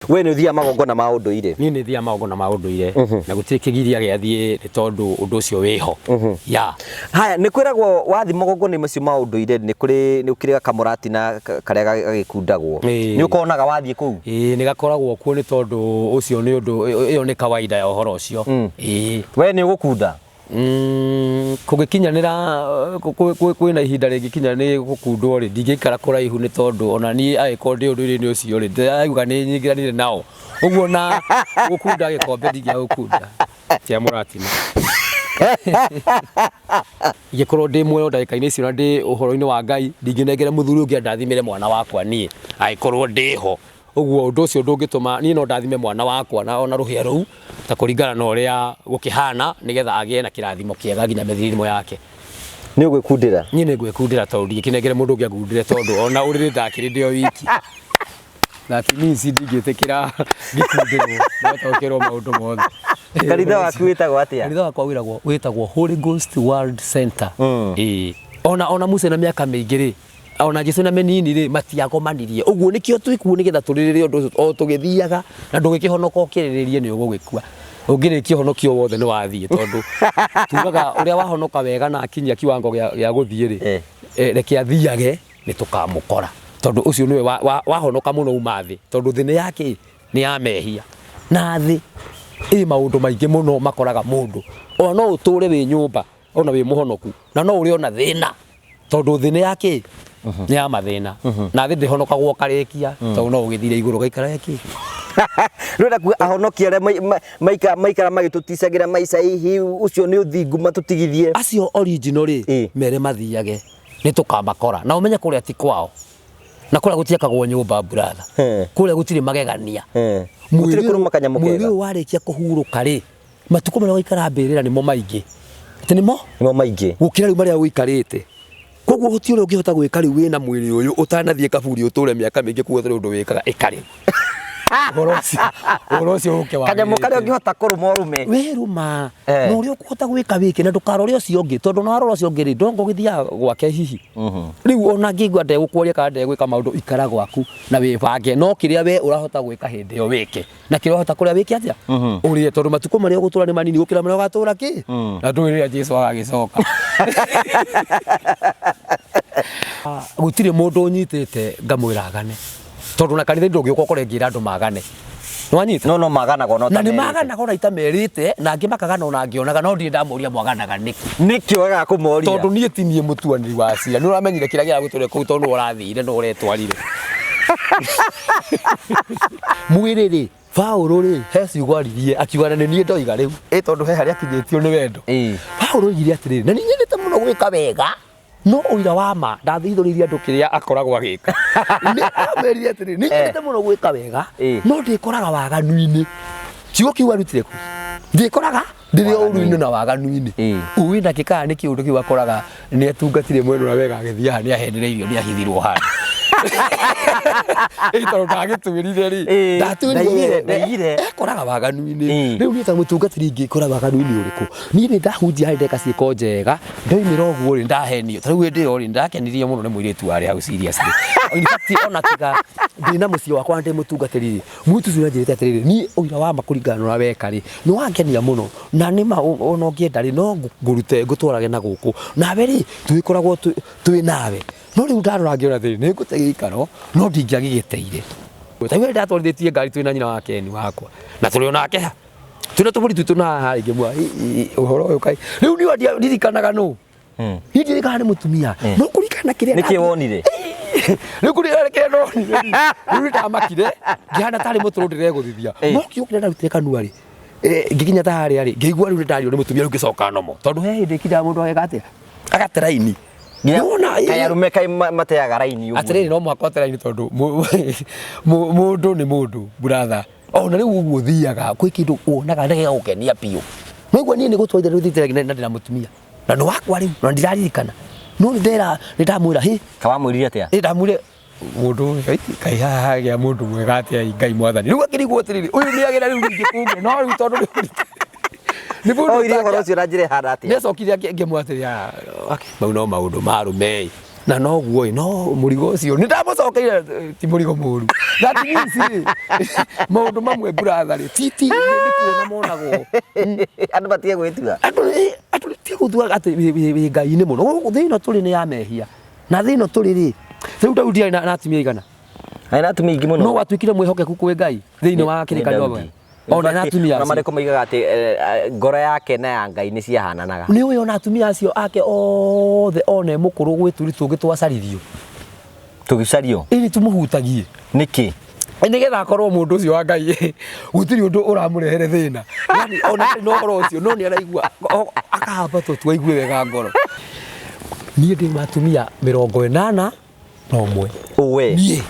We nĩ ũthiaga magongona ma ũndũire? Niĩ nĩ thiaga magongona ma ũndũire na gũtirĩ kĩgiria gĩathiĩ nĩ tondũ ũndũ ũcio wĩho ya. Haya, nĩ kwĩragwo wathiĩ magongona macio ma ũndũire nĩ kũrĩ nĩ ũkĩrĩ kamũratina karĩa gagĩkundagwo. Nĩ ũkonaga wathiĩ kũu? Ĩĩ, nĩ gakoragwo kuo nĩ tondũ ũcio nĩ ũndũ, ĩyo nĩ kawaida ya ũhoro ũcio. Ĩĩ. We nĩ ũgũkunda? Kũngĩkinyanĩra kwĩna ihinda rĩngĩkinya nĩ gũkundwo rĩ, ndingĩikara kũraihu nĩ tondũ ona niĩ angĩkorwo ndĩ ũndũire-inĩ ũcio rĩ, ndĩrauga nĩ nyingĩranire nao. Ũguo ona gũkunda gĩkombe ndingĩaga gũkunda kĩa mũratina. Ingĩkorwo ndĩ muoyo ndagĩka-inĩ icio na ndĩ ũhoro-inĩ wa Ngai, ndingĩnengera mũthuri ũngĩ andathimĩre mwana wakwa niĩ angĩkorwo ndĩho. Ũguo ũndũ ũcio ndũngĩtũma niĩ no ndathime mwana wakwa na ona rũhĩa rũu ta kũringana na ũrĩa gũkĩhana nĩgetha agĩe na kĩrathimo kĩega nginya mĩthirimo yake. Nĩ ũgwĩkundĩra? Niĩ nĩ ngwĩkundĩra tondũ ndingĩkĩnengere mũndũ ũngĩ angundĩre tondũ ona ũrĩrĩ ndakĩrĩ ndĩ o wiki. That means ndingĩtĩkĩra ngĩkundĩrwo nĩwataũkĩrwo maũndũ mothe. Kanitha waku wĩtagwo atĩa? Kanitha wakwa wĩragwo wĩtagwo Holy Ghost World Center. Ĩĩ. Ona Musa na mĩaka mĩingĩ rĩ, ona Jesu na mĩnini rĩ matiagomanirie. Ũguo nĩkĩo twĩkuo nĩgetha tũrĩrĩre ũndũ ũcio o tũgĩthiaga na ndũgĩkĩhonoka ũkĩrĩrĩrie nĩ ũgũgĩkua. Ũngĩrĩkia ũhonokio wothe nĩ wathiĩ tondũ tugaga ũrĩa wahonoka wega na akinyia kiwango gĩa gũthiĩ rĩ, reke athiage nĩ tũkamũkora. Tondũ ũcio nĩwe wahonoka mũno uma thĩ tondũ thĩ nĩ ya kĩ? Nĩ ya mehia. Na thĩ ĩ maũndũ maingĩ mũno makoraga mũndũ. Ona no ũtũre wĩ nyũmba ona wĩ mũhonoku na no ũrĩe ona thĩna tondũ thĩ nĩ ya kĩ? Nĩ ya mathĩna. Na thĩ ndĩhonokagwo ũkarĩkia tondũ no ũgĩthire igũrũ ũgaikara kĩ? Rĩu kuga ahonoki arĩa maikara magĩtũticagĩra maica hihi ũcio nĩ ũthingu matũtigithie. Acio original rĩ, mere mathiage nĩ tũkamakora na ũmenye kũrĩa ti kwao na kũrĩa gũtiakagwo nyũmba brother. Kũrĩa gũtirĩ magegania. Gũtirĩ kũrũma kanyamũ kega. Mwĩrĩ ũyũ warĩkia kũhurũka rĩ, matukũ marĩa ũgaikara mbĩrĩra nĩmo maingĩ. Atĩ nĩmo? Nĩmo maingĩ. Gũkĩra rĩu marĩa ũikarĩte. Koguo ũhoti ũrĩa ũngĩhota gwĩka rĩu wĩna mwĩrĩ ũyũ ũtanathiĩ kaburi ũtũre mĩaka mĩingĩ kuo ũtarĩ ũndũ wĩkaga ĩka rĩu. Ũhoro ũcio, ũhoro ũcio ũke wagĩrĩte. Kanyamũ karĩa ũngĩhota kũrũma ũrũme. We rũma. Na ũrĩa ũkũhota gwĩka wĩke na ndũkarore ũcio ũngĩ tondũ ona warora ũcio ũngĩ rĩ ndongo ũgĩthiaga gwake hihi. Rĩu ona angĩigua ndegũkwaria kana ndegwĩka maũndũ ikara gwaku na wĩbange no kĩrĩa we ũrahota gwĩka hĩndĩ ĩyo wĩke. Na kĩrĩa ũrahota kũrĩa wĩke atĩa? Ũrĩe tondũ matukũ marĩa ũgũtũra nĩ manini gũkĩra marĩa ũgatũra kĩ? Na ndũĩ rĩrĩa Jesu agagĩcoka. Gũtirĩ mũndũ ũnyitĩte ngamwĩra agane. Tondũ na kanitha ndũngĩũka ũkore ngĩra andũ magane. Nĩwanyita? No no maganaga ona Na nĩ maganaga ona itamerĩte na angĩ makagana ona ngĩonaga no ndirĩ ndamũria mwaganaga nĩkĩ. Nĩkĩ wagaga kũmoria? Tondũ niĩ ti niĩ mũtuanĩri wa cira. Nĩ ũramenyire kĩrĩa kĩragũtwarire kũu tondũ nĩwe ũrathire nĩwe ũretwarire. Mwĩrĩ rĩ, Paũlũ rĩ, he ciugo aririe akiuga na nĩ niĩ ndoiga rĩu. Ĩ tondũ he harĩa akinyĩtio nĩ wendo. Paũlũ oigire atĩrĩrĩ, na nĩ nyendete mũno gwĩka wega no ũira wa ma ndathithũrĩirie andũ kĩrĩa akoragwo agĩka. Nĩ amerire atĩrĩrĩ, nĩ nyendete mũno gwĩka wega no ndĩkoraga waganu-inĩ. Kiugo kĩu arutire kũ? Ndĩkoraga ndĩrĩ o ũru-inĩ na waganu-inĩ. Ũĩ nakĩ kana nĩ kĩũndũ kĩu akoraga nĩ atungatire mwena ũrĩa wega agĩthiĩ haha nĩ ahenereirio nĩ ahithirwo handũ. Ĩ tondũ ndagĩtwĩrire rĩ, ndatwĩrire ndaigire. Ekoraga waganu-inĩ. Rĩu niĩ ta mũtungatĩri ingĩkora waganu-inĩ ũrĩkũ? Niĩ nĩ ndahunjia harĩ ndeka ciĩko njega, ndoimĩra ũguo rĩ, ndahenio. Ta rĩu hĩndĩ ĩyo rĩ, ndakenirio mũno nĩ mũirĩtu warĩ hau seriously. In fact ona tiga ndĩna mũciĩ wakwa na ndĩ mũtungatĩri rĩ, mũirĩtu ũcio nĩanjĩrĩte atĩrĩrĩ, niĩ ũira wa ma kũringana na ũrĩa weka rĩ, nĩ wangenia mũno na nĩ ma ona ũngĩenda rĩ, no ngũrute ngũtwarage na gũkũ. Nawe rĩ, tũgĩkoragwo twĩ nawe. No rĩu ndarora ngĩona atĩrĩrĩ, nĩ ngũte gĩikaro no ndingĩagĩgĩteire. Ta rĩu ndatwarithĩtie ngari twĩna nyina wa Ken wakwa na tũrĩ o nake ha. Twĩna tũbũri twitũ na haha ngĩmwĩra ũhoro ũyũ kaĩ rĩu niĩ ndirikanaga nũ niĩ ndirikanaga nĩ mũtumia no kũringana kĩrĩa Nĩkĩ wonire? Rĩu kũringana kĩrĩa ndonire rĩu nĩ ndamakire ngĩhana tarĩ mũtũrũ ndĩregũthithia no kiugo kĩrĩa ndarutire kanua rĩ ngĩkinya ta harĩa rĩ ngĩigua rĩu nĩ ndario nĩ mũtumia rĩu ngĩcoka nomo tondũ he hĩndĩ ĩkinyaga mũndũ ageka atĩa agate raini. Nĩwona, Kaĩ arũme kaĩ mateaga raini ũguo? Atĩrĩrĩ, no mũhaka ũte raini tondũ mũndũ nĩ mũndũ brother. Ona rĩu ũguo ũthiaga kwĩ kĩndũ wonaga na gĩgagũkenia biũ. Nĩwaigua niĩ nĩ gũtwarithia rĩu thiĩte na ndĩna mũtumia na nĩ wakwa rĩu na ndiraririkana no nĩ ndera nĩ ndamwĩra hĩ. Kawamwĩrire atĩa? Nĩ ndamwĩrire mũndũ ũyũ kaĩ haha hagĩa mũndũ mwega atĩa Ngai mwathani. Rĩu akĩrigwo atĩrĩrĩ ũyũ nĩ agĩra rĩu ningĩ kũngĩ no rĩu tondũ nĩ mũndũ. Oire ũhoro ũcio na njĩra ĩhana atĩa? Nĩ acokire ngĩmwĩra atĩrĩ, ah, okay, mau no maũndũ ma arũme ĩ. Na noguo ĩ, no mũrigo ũcio nĩ ndamũcokeire, ti mũrigo mũru. That means rĩ, maũndũ mamwe, brother rĩ, ti nĩ kuona monagwo. Andũ matige gwĩtua. Andũ ti gũtua atĩ wĩ Ngai-inĩ mũno. Gũkũ thĩ ĩno tũrĩ nĩ ya mehia, na thĩ ĩno tũrĩ rĩ, rĩu Daudi arĩ na atumia aigana? Arĩ na atumia aingĩ mũno. No watuĩkire mwĩhokeku kwĩ Ngai thĩinĩ wa Nĩ kĩrĩkanĩro? Daudi. Ona na atumia Ona acio. marĩkũ moigaga atĩ ngoro yake na ya Ngai nĩ ciahananaga. Nĩ ũĩ ona atumia acio ake othe, one mũkũrũ gwĩ tũri tũngĩ twacarithio. Tũgĩcario? Ĩni, tũmũhutagie. Nĩkĩ? Nĩgetha akorwo mũndũ ũcio wa Ngai gũtirĩ ũndũ ũramũrehere thĩna, yani ona ndarĩ na ũhoro ũcio, no nĩ araigua akahamba tũ aigue wega ngoro. Niĩ ndĩ na atumia 81. Ũwe? Niĩ.